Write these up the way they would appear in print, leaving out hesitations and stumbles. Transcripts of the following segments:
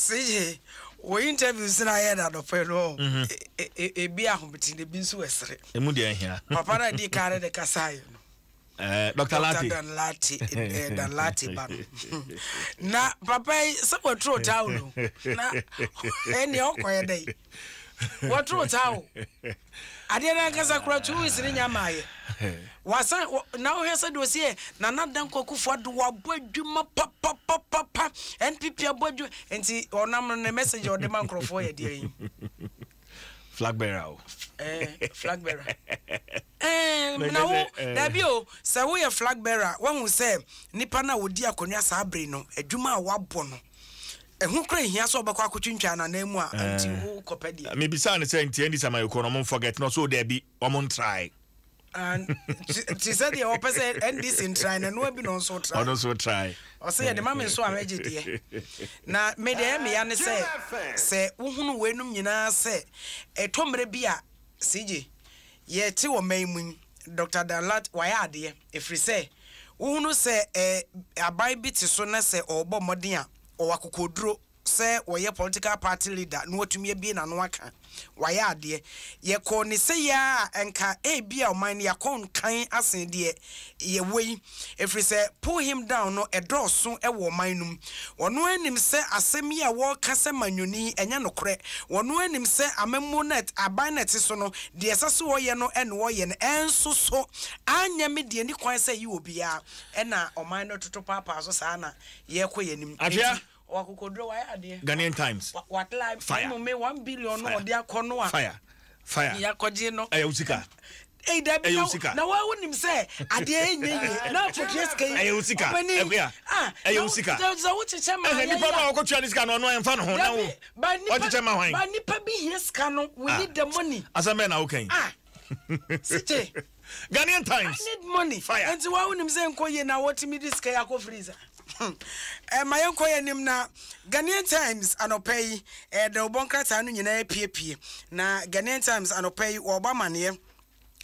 CJ, wo interviews na ayɛ na anɔpa no, ebi ahomete na ebi nso ɛsere. Emu deɛ ɛhia. Papa na di kan de kasa yɛ no. Dr. Lati. Dr. Dan Lati, Dan Lati ba no. Na papa yi sɛ wɔturo towel o. Na ɛnea ɔkɔyɛ dɛ. Wɔturo towel. Adeɛ no ankasa kora 2 weeks ne nya maayɛ. Wasan na wohwɛ sɛ deɛ ɔsi yɛ Nana Dankwa Akufo-Addo wabɔ adwuma papapapapa NPP abɔ adwuma nti ɔnam no ne message a ɔde ma nkurɔfoɔ yɛ deɛ yi. Flag bearer o. Flag bearer. Na wo dabi o, sɛ woyɛ flag bearer wahu sɛ nipa no a ɔdi akonnwa saa bere no adwuma a wabɔ no ɛho kora nhia sɛ ɔbɛkɔ akɔtwintwan n'anan mu a nti wokɔpɛ deɛ. Mebisaa no sɛ nti NDC amayɔkuo no ɔmo forget no ɔsɛ o dabi ɔmo ntrae. Nti sɛ deɛ ɔpɛ sɛ NDC ntrae no ɛnoa bi na ɔnso trae. Ɔno nso trae. Ɔsɛ yɛde ma me nso a mɛgye deɛ. Na me deɛ ɛyɛ meya ne sɛ sɛ wohunu weinom nyinaa sɛ ɛtɔ mmerɛ bi a CJ yɛte wɔ man mu yi Dr. Danlat wayɛ adeɛ ɛfiri sɛ wohunu sɛ eh, aban bi te so na sɛ ɔrebɔ mmɔden a ɔwɔ akokoɔduro sɛ ɔyɛ political party leader na watumi abue n'ano aka. Wayɛ adeɛ. Yɛkɔɔ ne sɛ yi ara a, nka ebia ɔman no yɛakɔ nkan asen deɛ yɛwɔ yi. Ɛfiri sɛ pull him down no ɛdɔɔso wɔ ɔman no mu. Ɔno ara nim sɛ asɛm yi a wɔreka sɛ manyɔni yi ɛnyɛ nokorɛ. Ɔno ara nim sɛ amammuo no a aban no a ɛte so no deɛ ɛsɛ sɛ ɔyɛ no na ɔyɛ no. Ɛnso so anyɛ me deɛ nni kwan sɛ ɛyɛ obiara. Ɛna ɔman no toto paapaa so saa na yɛrekɔ yɛn anim. Atwea. Enti ɔwɔ akokoduro, wayɛ adeɛ. Ghanaian Times. Wa climb. Fire. Ɛmu me 1 billion no Fire. ɔde akɔ no a. Fire. Fire. Yɛakɔgye no. Ɛyɛ wo sika. Ei dabi Ɛyɛ na wo sika. na wa wonim sɛ adeɛ ɛnyɛ yie na akɔtua sika yi. Ɛyɛ wo sika. Ɔpanin. Ɛkua. Ah, Ɛyɛ na wo sika. Sɛ wokyekyɛ ma Ɛhɛ yɛyɛ nipa no a. a ɔkɔtua ne sika no ɔno ɛmfa ne ho na wo. Dabi, ba nipa Ɔkyekyɛ ma hwan? ba nipa bi hia sika no, we Ah. need the money. Asɛm bɛn na woka yi? Ah. CJ. Ghanaian Times. I need money. Fire. Nti wa wonim sɛ nkɔ yie na wɔtumi de sika yi akɔ freezer. Ma yɛnkɔ yɛn anim na Ghanaian Times anɔpa yi dawubɔ nkrataa no nyinaa apiepie. Na Ghanaian Times anɔpa yi wɔrebɔ amaneɛ.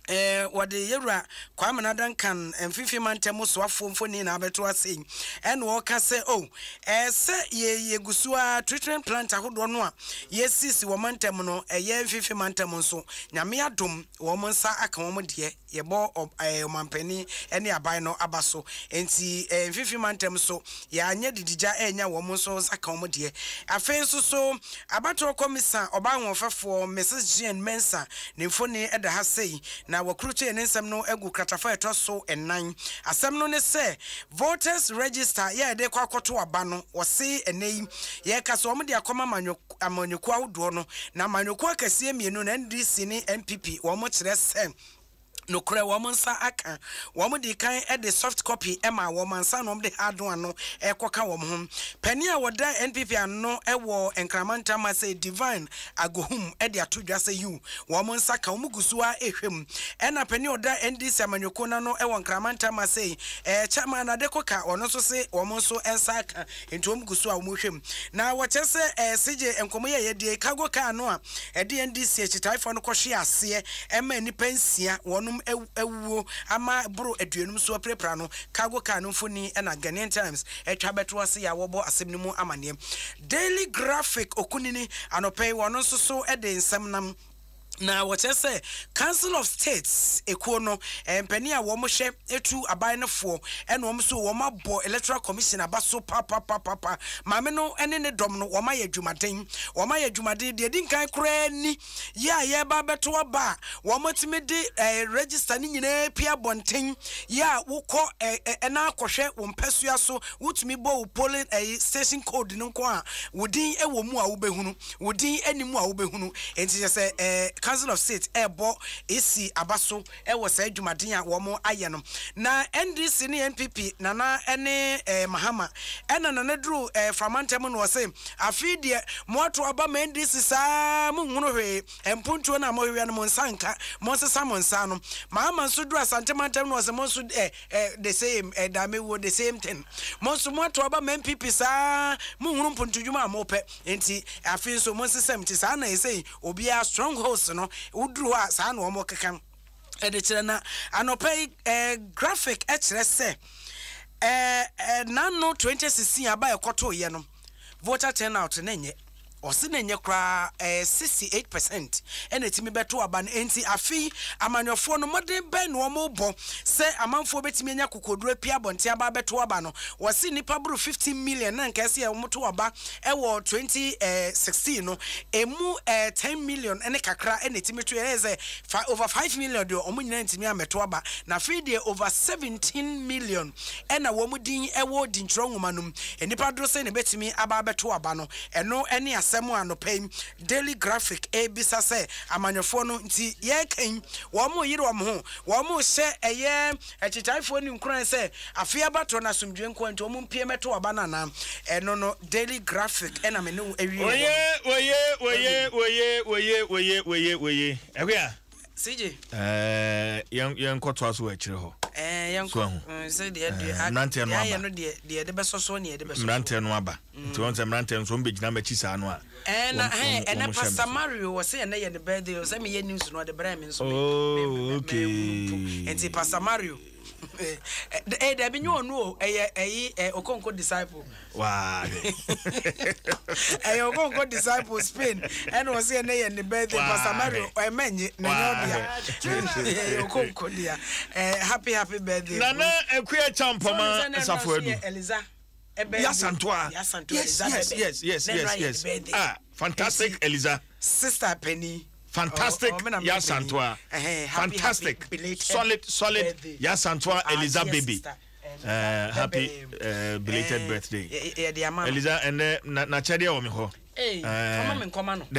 Wɔde Yɛwura Kwame Nadankan mfimfini mantam soafoɔ mfoni na abɛto ase yi. Ɛna ɔreka sɛ oh, sɛ yɛ yɛgu so ara treatment plant ahodoɔ no a yɛsisi wɔ mantam no, ɛyɛ mfimfini mantam nso, Nyame adom wɔn nsa aka wɔn deɛ. Yɛbɔ ɔmampanin ne aban no aba so. Enti mfimfini mantam nso, yɛanyɛ didigya annya wɔn nso nsa ka wɔn deɛ. Afei nso so, abatoɔ kɔmisa ɔbaa ahoɔfɛfoɔ Mrs. Jean Mensah ne mfoni da ha sei, na wɔakurukyee ne nsɛm no agu kratafa a ɛtɔ so nnan. Asɛm no ne sɛ, Voters Register yɛ a yɛde rekɔ akɔto aba no, wɔse ɛnnɛ yi yɛreka sɛ wɔde akɔma amanyɔkuo ahodoɔ no, na amanyɔkuo akɛseɛ mmienu no, NDC ne NPP, wɔkyerɛ sɛ nokorɛ wɔn nsa aka. Wɔn dii kan de soft copy maa wɔn ansa na wɔn de hard one no rekɔka wɔn ho. Panin a ɔda NPP ano wɔ Nkraman ntam ha sɛ Divine Agohum de ato dwa sɛ yiw, wɔn nsa ka, wɔn gu so ara rehwɛ mu. Ɛna panin a ɔda NDC amanyɔkuo no ano wɔ Nkraman ntam ha sei, Chairman Adekoka, ɔno nso se wɔn nso nsa aka, nti wɔn gu so a wɔrehwɛ mu. Na wɔkyerɛ sɛ CJ nkɔmmɔ yi a yɛadie yi, cargo car no a ɛde NDC akyitaefoɔ no kɔhwee aseɛ ma nnipa nsia wɔnom awuo ama boro 50 nso apirapira no, cargo car no mfoni na Ghanaian Times atwa abɛto ase a wɔbɔ asɛm no mu amaneɛ. Daily Graphic Okunini anɔpa yi wɔn nso so de nsɛm nam na wɔkyerɛ sɛ Council of States ekuo no mpanin a wɔhwɛ tu aban no foɔ ɛna wɔn nso wɔn abɔ Electoral Commission aba so papapapapa. Maame no ne ne dɔm no wɔn ayɛ adwumaden, wɔn ayɛ adwumaden. Deɛ ɛdi nkan koraa ni yɛ a yɛreba abɛto aba a wɔn atumi de register no nyinaa pue abɔnten yɛ a wokɔ ɛna akɔhwɛ wo mpɛsoa so wotumi bɔ wo polling station code no nko a wo din wɔ mu a wobɛhunu. Wo din nni mu a wobɛhunu. Enti kyerɛ sɛ eh, Council of State ɛrebɔ EC aba so wɔ saa adwumaden a wɔn ayɛ no. Na NDC ne NPP, Nana ne eh, Mahama, ɛna Nana duru eh, Framantam no ɔse, afei deɛ moato aba ma NDC saa monhunu hwee, mpontuo no a mohwehwɛ no mo nsa nka, monsesa mo nsa ano. Mahama nso duru Asante mantam no ɔse mo nso eh, eh, the same, eh, Damewuo, the same thing. Mo nso moato aba ma NPP saa monhunu mpontodwuma a mopɛ. Nti afei nso monsesam nti saa na ɛsei obiara strongholds no woduru hɔ a saa na wɔn keka ɛde kyerɛ na anɔpa yi graphic ɛkyerɛ sɛ ɛɛ nano 2016 aba ɛkɔto yɛ no. Voter turnout no nyɛ. Ɔse na ɛnyɛ koraa, ɛyɛ 68 percent na ɛtumi bɛto aba no. Enti afe yi amanyɔfoɔ no mmɔden bɛn na wɔrebɔ sɛ amanfoɔ bɛtumi anya kokoɔduro apue abɔnten aba abɛto aba no? Wɔse nnipa boro 15 million na anka ɛsɛ wɔto aba wɔ 2016 no, ɛmu 10 million ne kakra na ɛtumi toeɛ. Na ɛyɛ sɛ over 5 million deɛ wɔn nyinaa ntumi ammɛto aba. Na afei deɛ over 17 million na wɔn din wɔ dintwerɛ nwoma no mu. Nnipa dodoɔ sɛn na ɛbɛtumi aba abɛto aba no? Ɛno ne asɛm a anɔpa yi Daily Graphic rebisa sɛ amanyɔfoɔ no nti yɛreka yi wɔreyere wɔn ho, wɔrehyɛ ɛyɛ akyitaefoɔ no nkuran sɛ afe abatoɔ no asomdwoeɛ nko ara nti wɔmpue mmɛto aba no anaa? Ɛno no Daily Graphic na me ne wo awie wɔ hɔ no. Oye oye oye oye oye oye oye oye Akua. CJ. Ɛɛ yɛn yɛn kɔ toa so wɔ akyire hɔ. Ɛɛ yɛn So kɔ ahu. Sɛ deɛ deɛ Ɛɛ mmeranteɛ no deɛ ayɛ aba. no deɛ deɛ yɛde bɛsɔ soɔ ne yɛde bɛsɔ soɔ. Mmeranteɛ no aba. Nti wɔn sɛ mmeranteɛ nso wɔn bɛgyina m'akyi saa no a. Ɛɛ na Wɔn hɛn wɔn ɛnɛ wɔn hyɛ me Pastor so. Mario wɔ sɛ ɛnɛ yɛ ne birthday o sɛ meyɛ news no ɔde brɛɛ me nso me me Oh me me okay. mehunu mpo nti Pastor Mario ɛɛ dabi nyɛ ɔno o ɛyɛ ɛyi ɛ Okonkwo disciple. Waa hwɛ. Ɛyɛ Okonkwo disciple Spain ɛna ɔsɛ ɛnɛ yɛ ne birthday Pastor Waa Mario hwɛ. ɛmɛ nye na nyɛ Waa ɔdea hwɛ. ɛyɛ Okonkwo dea ɛɛ happy happy birthday bro. Nana Akua Sɛ ɔnim Kyampɔma sɛ na ɛnora Safo nso Adu. yɛ Eliza birthday Yasantoa. Yasantoa Yes Eliza yes bɛbɛ yes yes na ɛnora yes yɛ ne yes. birthday Ah fantastic nti Eliza. sister panin Fantastic ɔ me na meyɛ panin Yasantoa. ɛhɛn happy happy Fantastic belated solid solid birthday to Yasantoa our Eliza dear baby. sister Eliza Happy bɛbɛ belated ɛɛ birthday. yɛde ama no. Eliza ɛnɛ na n'akyɛdeɛ wɔ me hɔ. Ee, fama me nkɔma no. Dɛ.